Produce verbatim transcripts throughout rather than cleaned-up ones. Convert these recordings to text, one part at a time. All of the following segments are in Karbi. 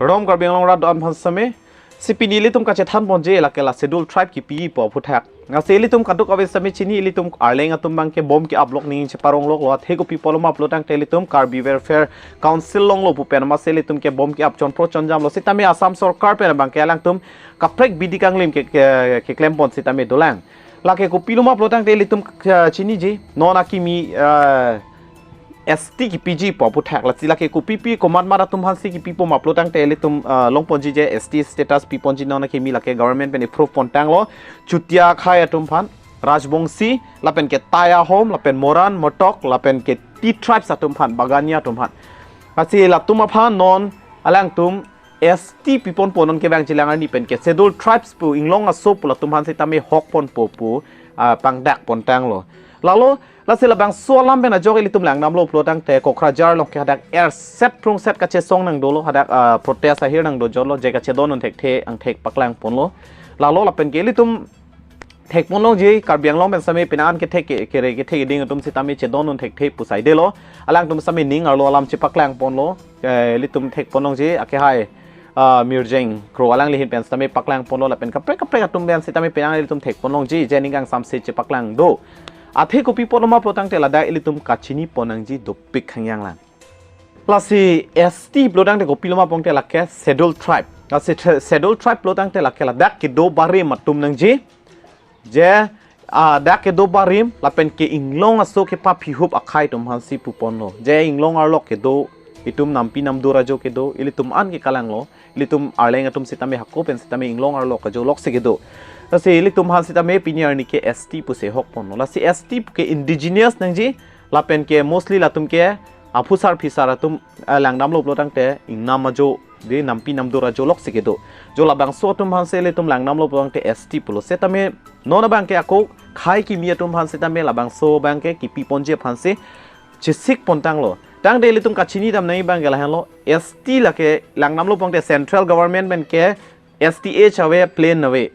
Kardom Karbi Anglong rat do-an aphan sitame. Si pini ilitum kachethan ponji lake la Schedule Tribe kipi pu aphuthak. Lasi ilitum kadokave sitame chini, ilitum Arleng atum abangke bom ke-up lok, ning cheparong loklo, athe kopi apotlo ma pulotangte ilitum Karbi Welfare Council along lo pu pen amatsi ilitum ke bom ke-up chonpro chonjamlo sitame Assam sorkar pen abangke alangtum kaprek bidi kanglim ke, ke, keklem pon sitame dolang. Lake kopilo ma pulotangte ilitum, eh, chiniji, non akimi, eh, S T kipiji pu aphuthak. Lasi lake kopipi komat mat atum aphansi kipipo ma pulotangte ilitum, eh, long ponji je S T status pi ponji non akimi lake government pen approve pontanglo. Chutia akhai atum aphan, Rajbongsi, lapen ke Tai Ahom, lapen Moran, Motok, lapen ke Tea Tribes atum aphan, Bagania atum aphan. Lasi latum aphan non alangtum S T pi ponpo, non kevang chelang arni pen ke Schedule Tribes pu inglong aso pu latum aphan sitame hok ponpo pu, ah, pangdak pontanglo. Lalo, lasi labangso alam pen ajok ilitum langdamlo pulotangte Kokrajhar along ke hadak erset prungset kachesong nangdolo, hadak, ah, protest ahir nangdojotlo, je kachedondun thekthe angthek paklang ponlo. Lalo lapen ke ilitum thek pon longji, Karbi Anglong pen sitame penang an kethek ke, kere kethek keding atum sitame chedondun thekthe pu saidelo. Alangtum sitame ning arlo alam chepaklang ponlo. Eh, ilitum thek pon longji, akehai, ah, Mirjeng Kro alangli ahin pen sitame paklang ponlo, lapen kaprek kaprek atum pen sitame penang ilitum thek pon longji, je ning kangsamse chepaklang do. Athe kopi apotlo ma pulotangte ladak ilitum kachini pon nangji dopik khangyang lang. Lasi S T pulotangte kopilo ma pulotangte lake Schedule Tribe. Lasi tre-, Schedule Tribe pulotangte lake ladak kedo barim atum nangji. Je, ah, dak kedo barim, lapen ke inglong aso kepaphihup akhai atum aphansi pu ponlo. Je inglong arlo kedo, itum nampi namdur ajo kedo, ilitum an ke kalanglo, ilitum Arleng atum sitame hako pen sitame inglong arlo ajo loksi kedo. Lasi ilitum aphan sitame pini arni ke S T pusi hok ponlo. Lasi S T ke indigenous nangji, lapen ke mostly latum ke aphusar phisar atum, eh, langdamlo pulotangte ingnam ajo, de nampi namdur ajo loksi kedo. Jo labangso atum aphansi ilitum langdamlo pulotangte S T pulo. Sitame non abangke ako akhai kimi atum aphan sitame labangso abangke kipi ponji aphansi chesik pontanglo. Tangte ilitum kachini dam nangji abangke lahenlo, S T lake langdamlo pulotangte central government pen ke S T H ave, plain ave.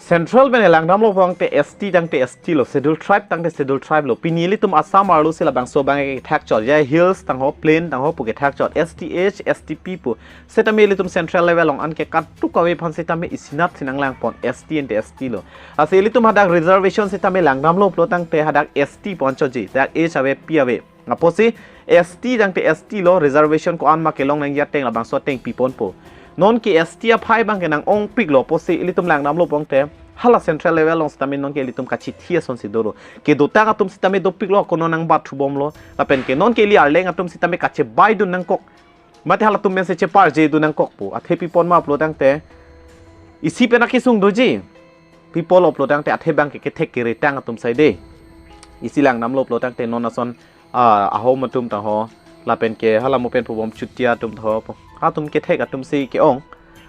Central pen langdamlo pulotangte S T tangte S T lo, Schedule Tribe tangte Schedule Tribe lo. Pini ilitum Assam arlosi labangso abangke kethakchot, je hills tangho, plain tangho pu kethakchot, S T H, S T P pu. Sitame ilitum central level along an ke kadokave aphan sitame isinat si nanglang pon, S T ante S T lo. Lasi ilitum hadak reservation sitame langdamlo pulotangte hadak S T pu anchotji, dak H ave, P ave. Apotsi S T tangte S T lo, reservation ko-an ma kelong nangji ateng labangso ateng pi ponpo. Non ke S T aphai abangke nang-ongpiklo, apotsi ilitum langdamlo pulotangte hala central level along sitame non ke ilitum kachithi asonsi dolo. Kedotang atum sitame dopiklo, kono nangbat thubomlo. Lapen ke non ke ili Arleng atum sitame kachebaidun nangkok. Mate halatum pensi cheparjedun nangkokpo. Athe pi pon ma pulotangte isi pen akesung doji. Pi apotlo pulotangte athe abangke kethek keretang atum saide. Isi langdamlo pulotangte non ason, ah, Ahom atum tangho, lapen ke hala mo pen pubom Chutia atum tangho, hatum kethek atumsi ke-ong.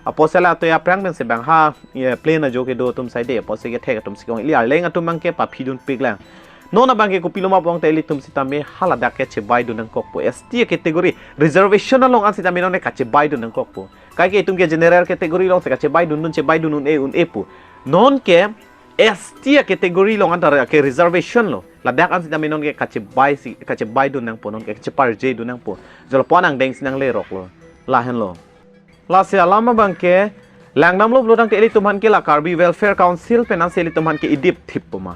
Apotsi la to aphrang pensi bang ha, ye, plain ajo kedo atum saide, apotsi kethek atumsi ke-ong. Ili Arleng atum abangke paphidunpiklang. Non abangke kopilo ma pulotangte ilitum sitame haladak ke chebaidun nangkokpo. S T category reservation along an sitame non kachebaidun nangkokpo. Kaike itum ke general category alongsi kachebaidundun, chebaidun un-e un-e pu. Non ke S T category along an tar ke reservation lo. Ladak an sitame non ke kachebai si, kachebaidun nangpo, non ke kacheparjedun nangpo. Jo lapu-an angdengsi nangleroklo. Lahenlo. Lasi alam abangke langdamlo pulotangte ilitum aphan ke la Karbi Welfare Council pen ansi ilitum aphan ke idip thippo ma.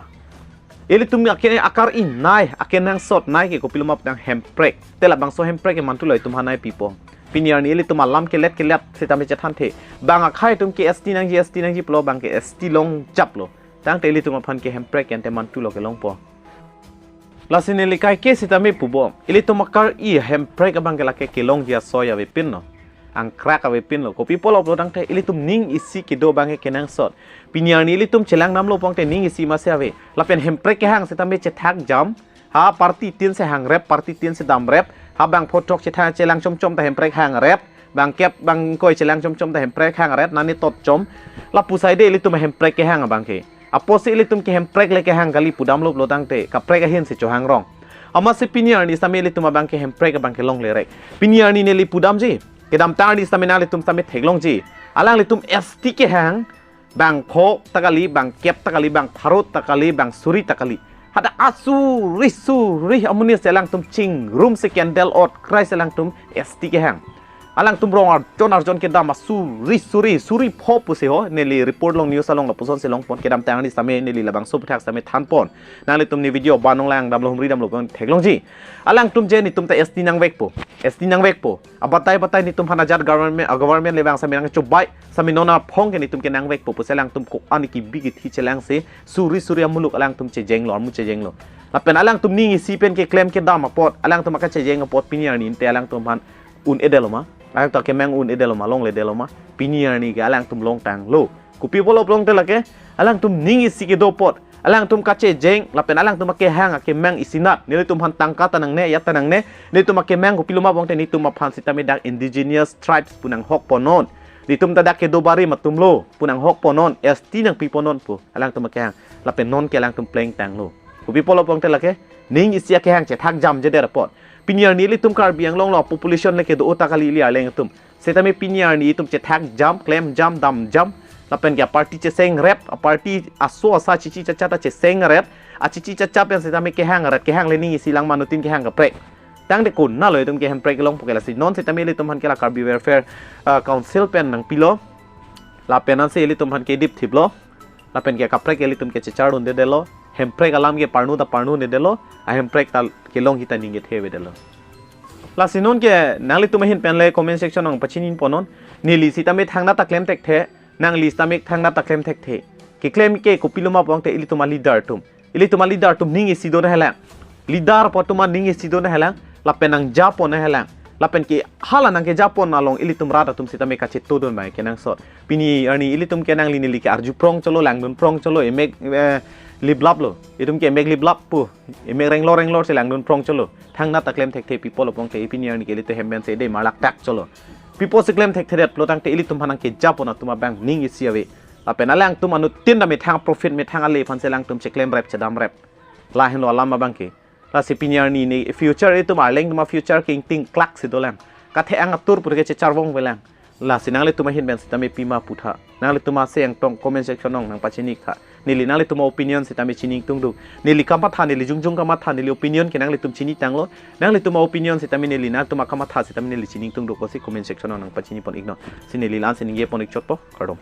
Ilitum ake akar-i nei, akenangsot nei ke kopilo ma pulotangte hemprek. Te labangso hemprek ke mantulo itum aphan nei pipo. Pini arni ilitum alam kelet kelet sitame chethanthe. Bang akhai atum ke S T nangji, S T nangji pulo abangke S T longjaplo. Tangte ilitum aphan ke hemprek ante mantulo kelongpo. Lasi neli kaike sitame pubom. Ilitum akar-i hemprek abangke lake kelongji asoi avepinlo. Angkrak avepinlo. Kopi apotlo pulotangte ilitum ning isi kedo abangke kenangsot. Pini arni ilitum chelangdamlo pulotangte ning isi masi ave. Lapen hemprek kehang sitame chethakjam. Ha party tin si hangrep, party tin si damrep. Ha bang phothok chethak chelang chomchom ta hemprek hangrep. Bang kep bang koi chelang chomchom ta hemprek hangrep, nani totchom. Lapu saide ilitum hemprek kehang abangke. Apotsi ilitum ke hemprek le kehang kali pudamlo pulotangte kaprek ahin si chohangrong. Amatsi pini arni sitame ilitum abangke hemprek abangke longlerek. Pini arni neli pudamji. Kedamtang arni sitame nanglitum sitame theklongji. Alanglitum S T kehang, bang pho ta kali, bang kep ta kali, bang pharo ta kali, bang suri ta kali. Hadak asuri suri amonit si alangtum chingrumsi candle ot krai si alangtum S T kehang. Alangtum rong arjon arjon kedam asuri suri suri pho pusi ho, neli report along news along lapuson si longpon, kedamtang arni sitame neli labangso aputhak sitame thanpon. Nanglitum ne video ba nonglangdamlo humridamlo pen theklongji. Alangtum je netum ta S T nangvekpo, S T nangvekpo, abatai batai netum aphan ajat government, ah, government le bang sitame nangchobai, sitame non aphong ke netum ke nangvekpo pusi alangtum ko-an kebi kethe chelangsi suri suri amuluk alangtum chejenglo, amu chejenglo. Lapen alangtum ning isi pen keklem kedam apot, alangtum akachejeng apot pini arni ante alangtum aphan un-edetlo ma, alangtum akemang un-edetlo ma, longledetlo ma, pini arni ke alangtum longtanglo. Kopi pulo pulote lake, alangtum ning isi kedo apot, alangtum kachejeng lapen alangtum akehang akemang isinat, nelitum aphan tangka ta nangne, ajat ta nangne, netum akemang kopilo ma pulote netum aphan sitame dak indigenous tribes pu nanghokponnon. Netum ta dak kedo barim atumlo pu nanghokponnon, S T nangpiponnon pu alangtum akehang. Lapen non ke alangtum plengtanglo. Kopi pulo pulote lake, ning isi akehang chethak jamjedet apot. Pini arni ilitum Karbi Anglong along population le kedo-o ta kali ili arleng atum. Sitame pini arni itum chethak jam, klem jam, dam jam. Lapen ke aparty chesengrep, aparty aso asa chichi chacha ta chesengrep. Achichi chacha pen sitame kehangret, kehang le ning isi lang, manutin kehang kaprek. Tangte konatlo itum ke hemprek long pu ke lasi non sitame ilitum aphan ke la Karbi Welfare, ah, Council pen nangpilo. Lapen ansi ilitum aphan ke dipthiplo. Lapen ke kaprek ilitum ke chechardundedetlo. Hemprek alam ke parnu ta parnunedetlo. Ahemprek ta kelong hita ning kethe avedetlo. Lasi non ke nanglitum ahin pen le comment section nangpachininponnon. Neli sitame thangnat ta klem thekthe, nangli sitame thangnat ta klem thekthe. Keklem ke kopilo ma pulote ilitum aleader atum. Ilitum aleader atum ning isi do helang. Leader apot atum ning isi do helang. Lapen nangjapon helang. Lapen ke hala nangkejapon along ilitum rat atum sitame kachetongdun bai kenangsot. Pini arni ilitum ke nangli neli ke arjuprong cholo, langdunprong cholo, emek, eh, liplaplo. Itum ke emek liplap pu, emek renglor renglor si langdunprong cholo. Thangnat ta klem thekthe pi pulo pulote pini arni ke ilitum hem pen si de marlak tak cholo. Pi pusi klem thekthedet pulo tangte ilitum aphan nangkejapon atum abang ning isi ave. Lapen alangtum anuttin ta methang profit methang ale aphan si alangtum cheklemrep chedamrep. Lahenlo alam abang ke. Lasi pini arni ne future itum arleng atum afuture ke ingting klak si dolang. Kathe-ang atur pur ke checharvong velang. Lasi nanglitum ahin pen sitame pima putha. Nanglitum ase angtong comment section along nangpachiniktha. Neli nanglitum opinion sitame chiningtungduk. Neli kamatha, neli jongjong kamatha, neli opinion ke nanglitum chinitanglo. Nanglitum opinion sitame neli nangtum akamatha sitame neli chiningtungduk pusi comment section along nangpachinipon iknon. Si neli la-an si ningjepon ikchotpo. Kardom.